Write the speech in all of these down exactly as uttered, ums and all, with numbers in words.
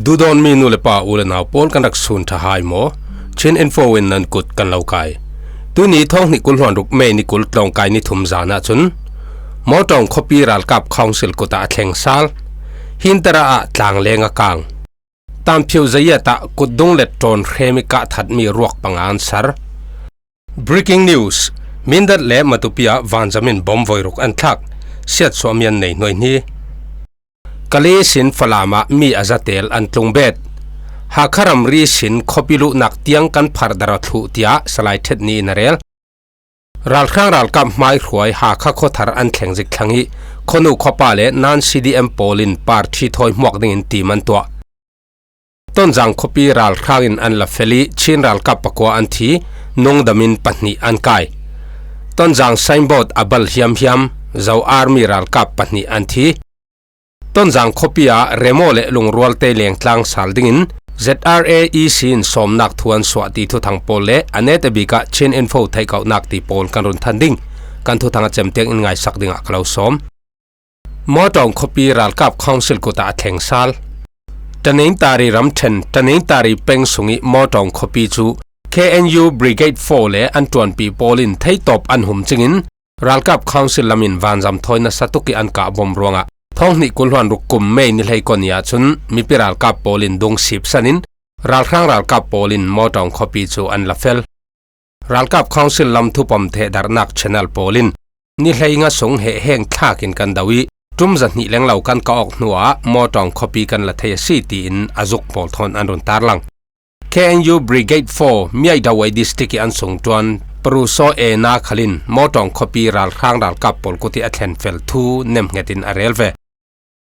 Duhdawtmi nu le pa, u le nau pawl, kan rak sun ṭha hai maw? Chin Info in nan kut kan lo kai. Tuni thawng hnih kul hluan ruk May ni kul tlawngkai ni thum zan ah cun Mawṭawng khuapi ralkap council kut ah a thleng sal. Hindara ah tlangleng a kang. Tanphiu Zayat ah kutdung let ṭawn hrem i kah thatmi ruak panga an sar. Breaking news, Mindat le Matupi ah vanzam in bom voi ruk an thlak, siatsuahmi an nei hnuai hni. Kale sin Falam ah mi a zatel an tlung bet. Hakha ramri sin khuapi luhnak tiang kan pharh darh a thluh tiah Salai Ṭhet Ni in a rel. Ralhrang ralkap hmaihruai Hakha khuathar an thleng zik thlang i khuanu khuapa le nan C D M pawl in parthi thawi hmuak dingin tim an tuah. Tonzang khuapi ralhrang in an la fel i Chin ralkap pakua an thi, nungdam in pahnih an kai. Tonzang signboard a bal hiamhiam, Zo Army ralkap pahnih an thi. Tonzang khuapi ah Remo le Lungrualte lengtlang sal dingin Z R A E C in sawmnak thu an suah ti thuthang pawl le a neta bik ah Chin Info theihkauhnak ti pawl kan run than ding. Kan thuthang a cem tiang in ngaisak dingah ka lo sawm. Mawṭawng khuapi ralkap council kut ah a thleng sal. Tanengtari ramṭhen, Tanengtari peng sung i Mawṭawng khuapi cu K N U Brigade four le an ṭuanpi pawl in theitawp an hum cingin ralkap council lam in vanzam thawi nasa tuk i an kah bom ruangah thawng hnih kul hluan ruk kum May ni hleikua ni ah cun mipi ralkap pawl in dung sipsan in ralhrang ralkap pawl in Mawṭawng khuapi cu an la fel. Ralkap council lam thupom thehdarhnak channel pawl in ni hleinga sung hehheng thlak in kan do i ṭum zahnih lenglo kan kah awk hnuah Mawṭawng khuapi kan la thei a si, tiin a zuk pawl thawn an run tarlang. K N U Brigade four Myaidawai District i an sungṭuan Parusaw Ena khal in Mawṭawng khuapi ralhrang ralkap pawl kut i a thlen fel thu nemhnget in a rel ve.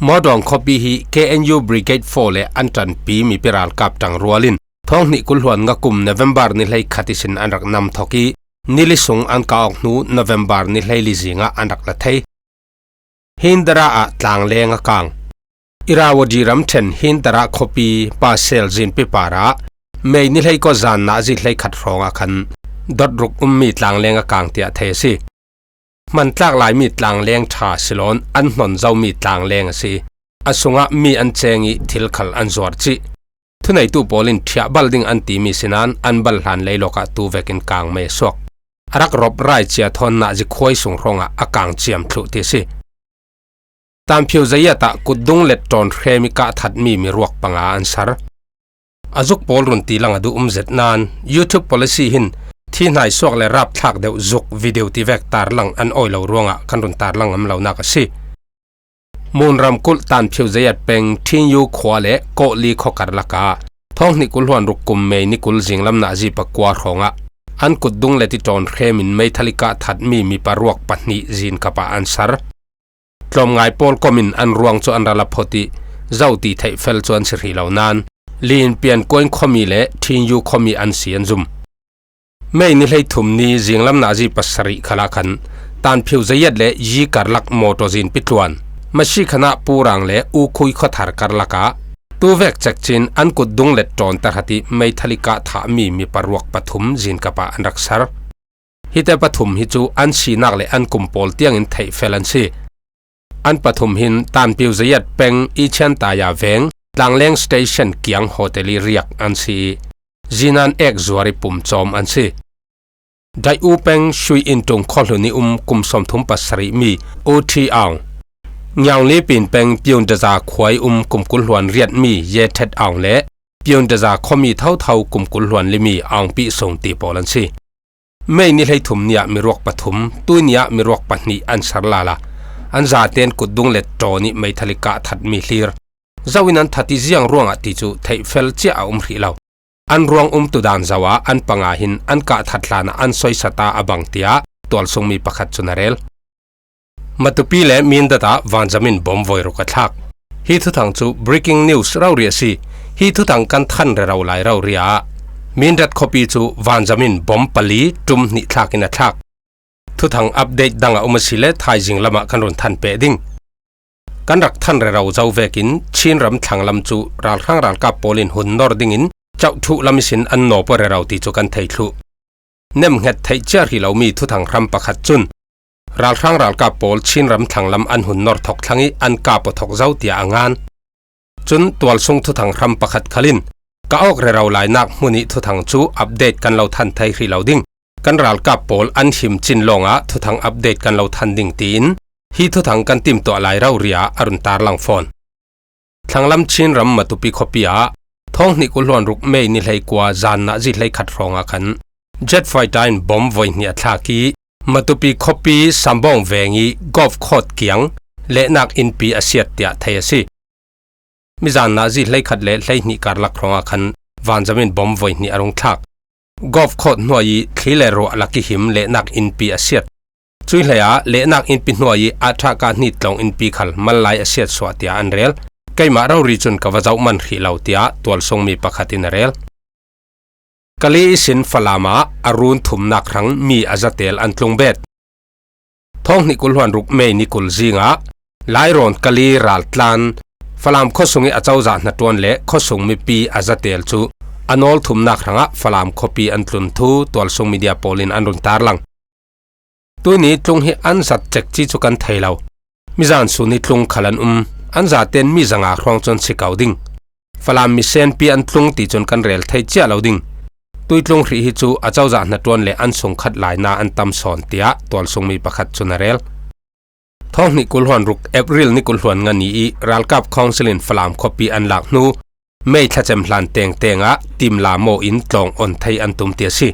Mawṭawng khuapi hi K N U Brigade four le an ṭanpi mipi ralkap ṭangrual in thawng hnih kul hluan nga kum November ni hleikhat ihsin an rak nam thawk i, nili sung an kah awk hnu November ni hleili zingah an rak la thei. Hindara ah tlangleng a kang. Irrawaddy ramṭhen Hindara khuapi Pasel zinpi parah May ni hleikua zan nazi hleikhat hrawngah khan dot ruk ummi tlangleng a kang tiah thei a si. Hman tlak laimi tlangleng ṭha si loin an hnon zomi tlangleng a si. A sungah mi an ceng i thil khal an zuar cih. Thuneitu pawl in ṭhiah bal ding an timi sinain an bal hlan leilawk ah tu vekin kang mei a suak. A rak rawp rai cia thawn nazi khuai sung hrawngah a kang ciam thluh ti a si. Tanphiu Zayat ah kutdung let ṭawn hrem i kah thatmi mi ruak panga an sar. A zuk pawl run ti lang a duh um zet nain YouTube policy hin thi hnai suak le rapthlak deuh zuk video ti vek tarlang an awi lo ruangah kan run tarlang ngam lonak a si. Mun ramkulh Tanphiu Zayat peng Thinyu khua le Kawhli khua karlak ah thawng hnih kul hluan ruk kum May ni kul zinglam nazi pakua hrawngah an kutdung let i ṭawn hrem in meithal i kah thatmi mipa ruak pahnih zin kap ah an sar. Tlawmngai pawl kom in an ruang cu an ral a phawt i, zo ti theih fel cu an si hrih lo nain, Liin Pian Kuaing khuami le Thinyu khuami an si an zum. May ni hleithum ni zinglam nazi pasarih khalah khan Tanphiu Zayat le Yi karlak mawṭaw zinpi tluan, Masi khanah Purang le Ukhui khuathar karlak ah tu vek cekcin an kutdung let ṭawn tahrat i meithal i kah thahmi mipa ruak pathum zin kap ah an rak sar. Hite pathum hi cu an sinak le an kum pawl tiangin theih fel an si. An pathum hin Tanphiu Zayat peng i Chiantaya veng Tlangleng Station kiang hotel i riak an si i, zinan ek zuar i pum cawm an si. Dai U peng Shui Intung khuahlun i um kum sawmthum pasarih mi U Thi Aung, Ngiaung Li Pin peng Piun Daza khua i um kum kul hluan riat mi Ye Thet Aung le Piun Daza khuami thotho kum kul hluan limi Aung Pi Sung ti pawl an si. May ni hleithum ni ah miruak pathum, tui ni ah miruak pahnih an sar lala. An zaten kutdung let ṭawn i meithal i kah thatmi hlir zo in an that i ziang ruangah ti cu theih fel ciah a um hrih lo. An ruang umtu dan zoh ah an panga hin an kah that hlan ah an soisata a bang, tiah tualsungmi pakhat cun a rel. Matupi le Mindat ah vanzam in bom voi ruk a thlak. Hi thuthang cu breaking news rori a si. Hi thuthang kan than rero lai rori ah Mindat khuapi cu vanzam in bom pali ṭum hnih thlak in a thlak. Thuthang update dang a um a si le thaizing lamah kan run than peh ding. Kan rak than rero zo vekin Chin ram thlang lam cu ralhrang ralkap pawl in hun nor dingin cauh thuh lam ihsin an nawpaw rero ti cu kan thei thluh. Nemhnget theih ciah hrih lomi thuthang hram pakhat cun ralhrang ralkap pawl Chin ram thlang lam an hun nor thawk thlang i an kap aw thawk zo tiah a ngan. Cun tualsung thuthang hram pakhat khal in ka awk rero lainak hmun ih thuthang cu update kan lo than thei hrih lo ding. Kan ralkap pawl an him cin lawngah thuthang update kan lo than ding tiin hi thuthang kan timtuah lai rori ah a run tarlang fawn. Thlanglam Chin ram Matupi khuapi ah thawng hnih kul hluan ruk May ni hleikua zan nazi hleikhat hrawngah khan jet fighter in bomb voi hnih a thlak ih Matupi khuapi Sambawng veng ih golf court kiang lehnak innpi a siat tiah thei a si. Mizan nazi hleikhat le hleihnih karlak hrawngah khan vanzam in bomb voi hnih a rung thlak. Golf court hnuai ih thli le ruah lak ih him lehnak innpi a siat. Cuih hleiah lehnak innpi hnuai ih a ṭhaka hnih tlawng innpi khal mal lai a siat suah tiah an rel. Keimah rori cun ka va zoh man hrih lo tiah tualsungmi pakhat in a rel. Kali ihsin Falam ah a run thumnak hrang mi a zatel an tlung bet. Thawng hnih kul hluan ruk May ni kul zingah Lairawn Kali raltlan Falam khuasung ih acozah hnaṭuan le khuasung mipi a zatel cu a nawl thumnak hrangah Falam khuapi an tlun thu tualsung media pawl in an run tarlang. Tuihni tlung hi an zat cekci cu kan thei lo. Mizan sun hi tlung khal an um. An zaten mi zanga hrawng cu an si ko ding. Falam mi senpi an tlung ti cun kan rel thei ciah lo ding. Tuitlung hrih hi cu acozah hnaṭuan le an sungkhat laina an tam sawn tiah tualsungmi pakhat cun a rel. Thawng hnih kul hluan ruk April ni kul hluan nga ni ih ralkap council in Falam khuapi an lak hnu May thlacem hlan tengteng ah timla maw in tlawng on thei an tum ti a si.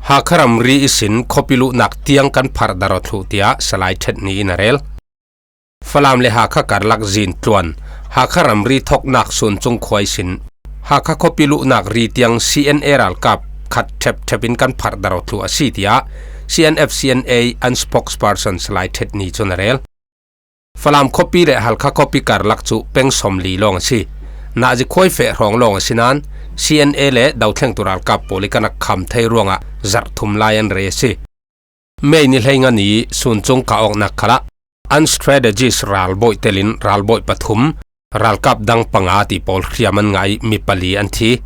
Hakha ramri ihsin khuapi luhnak tiang kan pharh darh aw thluh tiah Salai Ṭhet Ni in a rel. Falam le Hakha karlak zin tluan Hakha ramri thawknak Suncung khua ihsin Hakha khuapi luhnak ri tiang C N A ralkap khat ṭhepṭhep in kan pharh darh aw thluh a si tiah C N F C N A an spokesperson Salai Ṭhet Ni cun a rel. Falam khuapi le Halkha khuapi karlak cu peng sawmli lawng a si. Nazi khuai feh hrawng lawng a si nain C N A le dothlengtu ralkap pawl ih kan rak kham thei ruangah zarh thum lai an rei a si. May ni hleinga ni Suncung kah awknak khalah an strategist ralbawi telin ralbawi pathum, ralkap dang panga ti pawl hriam an ngah ih mi pali an thi.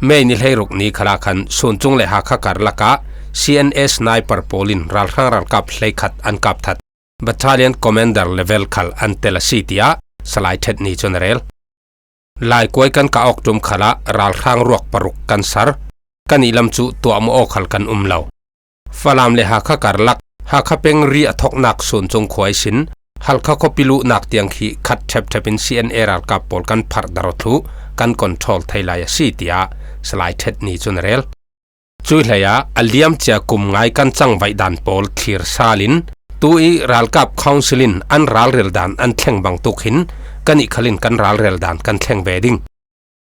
May ni hleiruk ni khalah khan Suncung le Hakha karlak ah C N A sniper pawl in ralhrang ralkap hleikhat an kapthat. Battalion commander level khal an tel a si tiah Salai Ṭhet Ni cun a rel. Laikuai kan kah awk ṭum khalah ralhrang ruak paruk kan sar. Kan ihlam cu tuahmawh aw khal kan um lo. Falam le Hakha karlak, Hakha peng ri a thawknak Suncung khua ihsin Halkha khuapi luhnak tiang khi khat ṭhepṭhep in C N A ralkap pawl kan pharh darh aw thluh, kan control thei lai a si tiah Salai Ṭhet Ni cun a rel. Cuih hleiah a liamcia kum ngai kan cangvaih dan pawl thlir sal in tu ih ralkap council in an ralrel dan an thleng bangtuk hin kan ih khal in kan ralrel dan kan thleng ve ding.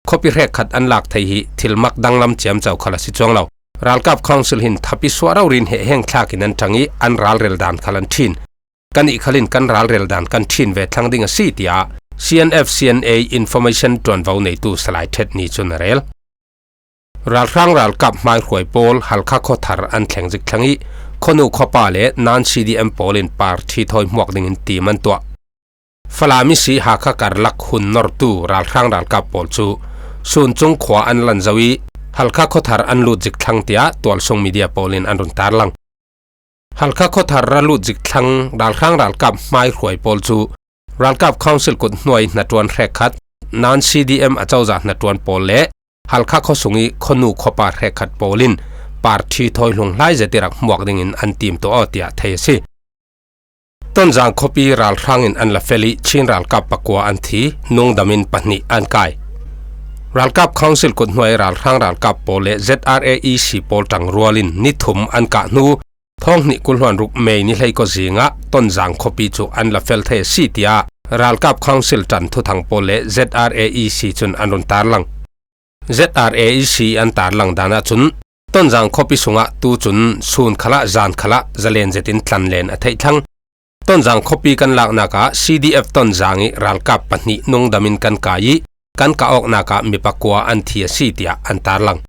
Khuapi hrekkhat an lak thei hi thilmak danglam ciamco khal a si cuang lo. Ralkap council hin thapi suah rori in hehheng thlak in an ṭang ih an ralrel dan khal an ṭhin. Kan ih khal in kan ralrel dan kan ṭhin ve thlang ding a si tiah C N F C N A information ṭuanvo neitu Salai Ṭhet Ni cun a rel. Ralhrang ralkap hmaihruai pawl Halkha khuathar an thleng zik thlang ih khuanu khuapa le nan C D M pawl in parthi thawi hmuak dingin tim an tuah. Falam ihsi Hakha karlak hun nortu ralhrang ralkap pawl cu Suncung khua an lan zo ih Halkha khuathar an lut zik thlang tiah tualsung media pawl in an run tarlang. Halkha khuathar ra lut zik thlang ralhrang ralkap hmaihruai pawl cu ralkap council kut hnuai hnaṭuan hrekkhat, nan C D M acozah hnaṭuan pawl le Halkha khuasung ih khuanu khuapa hrekkhat pawl in parthi thawi hlung hlai zet ih rak hmuak dingin an timtuah aw tiah thei a si. Tonzang khuapi ralhrang in an la fel ih Chin ralkap pakua an thi, nungdam in pahnih an kai. Ralkap council kut hnuai ralhrang ralkap pawl le Z R A E C pawl ṭangrual in ni thum an kah hnu, thawng hnih kul hluan ruk May ni hleikua zingah Tonzang khuapi cu an la fel thei a si tiah ralkap council ṭan thuthang pawl le Z R A E C cun an run tarlang. Z R A E C an tarlang dan ahcun Tonzang khuapi sungah tu cun sun khalah zan khalah zalen zetin tlanlen a theih thlang. Tonzang khuapi kan laknak ah C D F Tonzang ih ralkap pahnih nungdam in kan kai ih kan kah awknak ah mi pakua an thi a si tiah an tarlang.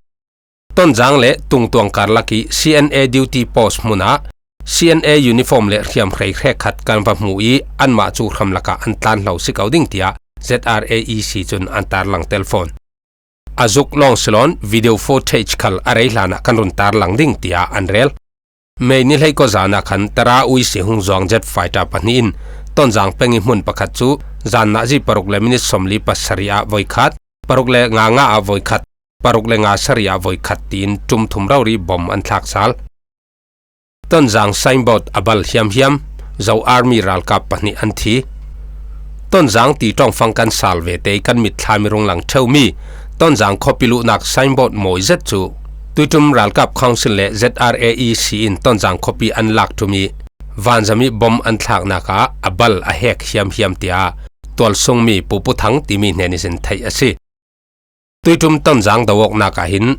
Tonzang le Tungtuang karlak ih C N A duty post hmun ah C N A uniform le hriamhrei hrekkhat kan va hmu ih anmah cu hramlak ah an tlanhlo si ko ding tiah Z R A E C cun an tarlang telfawn. A zuk lawng si loin video footage khal a rei hlanah kan run tarlang ding tiah an rel. May ni hleikua zan ah khan Tara Uisi hung zuang jet fighter pahnih in Tonzang peng ih hmun pakhat cu zan nazi paruk le minit sawmli pasarih ah voikhat, paruk le nga nga ah voikhat, paruk le nga sarih ah voikhat tiin tum thum rori bom an thlak sal. Tonzang signboard a bal hiamhiam, Zo Army ralkap pahnih an thi. Tonzang ti ṭawngfang kan sal ve te kan mitthlam i rung lang theu mi, Tonzang khuapi luhnak signboard mawi zet cu Tuiṭum Ralkap Council le Z R A E C in Tonzang khuapi an lak ṭum i vanzam i bom an thlaknak ah a bal a hek hiamhiam tiah tualsungmi Pu Pu Thang timi hnen ihsin theih a si. Tuiṭum Tonzang do awknak ah hin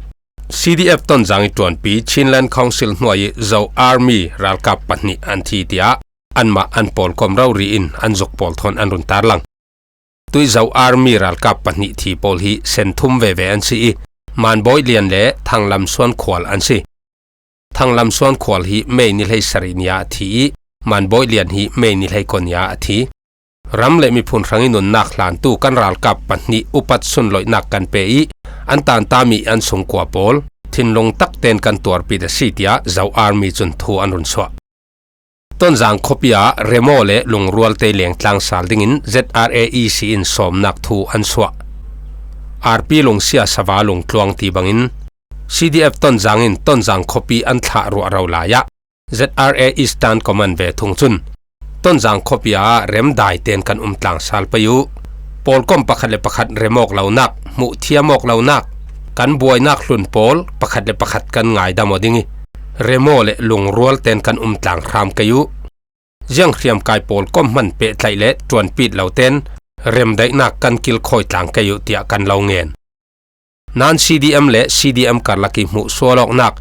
C D F Tonzang i ṭuanpi Chinland Council hnuai i Zo Army ralkap pahnih an thi tiah anmah an pawlkom rori in an zuk pawl thawn an run tarlang. Tuih Zo Army ralkap pahnih thi pawl hi sen thum veve an si i Manbawi Lian le Thanglam Suan Khual an si. Thanglam Suan Khual hi May ni hlei sarih ni ah a thi i Manbawi Lian hi May ni hlei kua ni ah a thi. Ram le miphun hrang i nunnak hlantu kan ralkap pahnih upat sunloihnak kan pe i an tanta mi an sungkua pawl thinlung tak ten kan tuarpit a si tiah Zo Army cun thu an run suah. Tonzang khuapi ah remaw le lungrual te lengtlang sal dingin Z R A E C in sawmnak thu an suah. R P lungsia sava lungtluang ti bangin C D F Tonzang in Tonzang khuapi an thlah ruah ro lai ah Z R A Eastern Command ve thung cun Tonzang khuapi ah remdai ten kan um tlang sal pei uh. Pawlkom pakhat le pakhat remawk lonak, hmuh thiamawk lonak, kan buainak hlun pawl pakhat le pakhat kan ngaidam aw ding i remaw le lungrual ten kan um tlang hram kei uh. Zianghriamkai pawlkom hman pehtlaih le ṭuanpit lo ten remdaihnak kan kilkhawi tlang kei uh tiah kan lo ngen. Nan C D M le C D M karlak i hmuh sual awknak,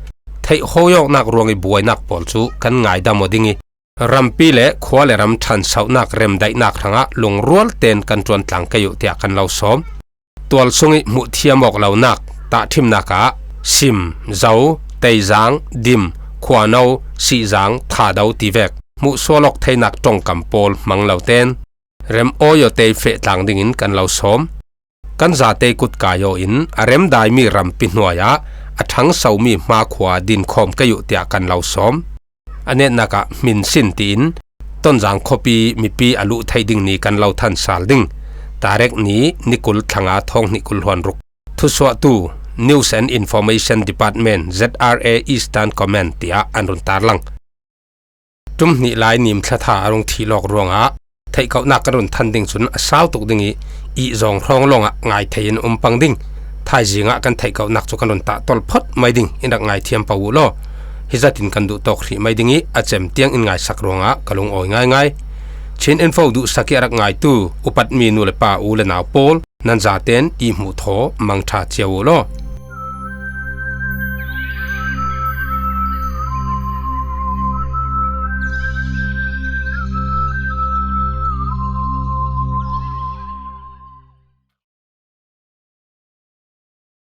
theih hawi awknak ruang i buainak pawl cu kan ngaidam aw ding i rampi le khua le ram ṭhansohnak remdaihnak hrangah lungrual ten kan ṭuan tlang kei uh tiah kan lo sawm. Tualsung i hmuh thiam awk lonak, tahṭhimnak ah Sim, Zo, Teizang, Dim, Khuano, Sihzang, Thado tivek hmuh sual awk theinak ṭongkam pawl hmang lo ten rem awi aw tei feh tlang dingin kan lo sawm. Kan zate kut kai aw in a remdaimi rampi hnuai ah a ṭhangsomi hmakhua dinkhawm kei uh tiah kan lo sawm. A netnak ah hmin sin tiin Tonzang khuapi mipi a luh theih ding ni kan lo thansal ding. Tarek ni, ni kul thlanga thawng hnih kul hluan ruk. Thusuahtu, News and Information Department, Z R A Eastern Command tiah an run tarlang. Ṭum hnih lai nim thlatha a rung thih lawk ruangah theihkohnak kan run than ding cun a sau tuk ding i ihzawng hrawng lawngah ngai thei in um pang ding. Thaizing ah kan theihkohnak cu kan run tah tolh phot mai ding in rak ngai thiam paoh uh law, hi zatin kan duh tawk hrih mai ding i a cem tiang in ngaisak ruangah ka lungawi ngaingai. Chin Info duhsak i a rak ngaitu upatmi nu le pa, u le nau pawl, nan zaten i hmuh thaw mangṭha cio uh law.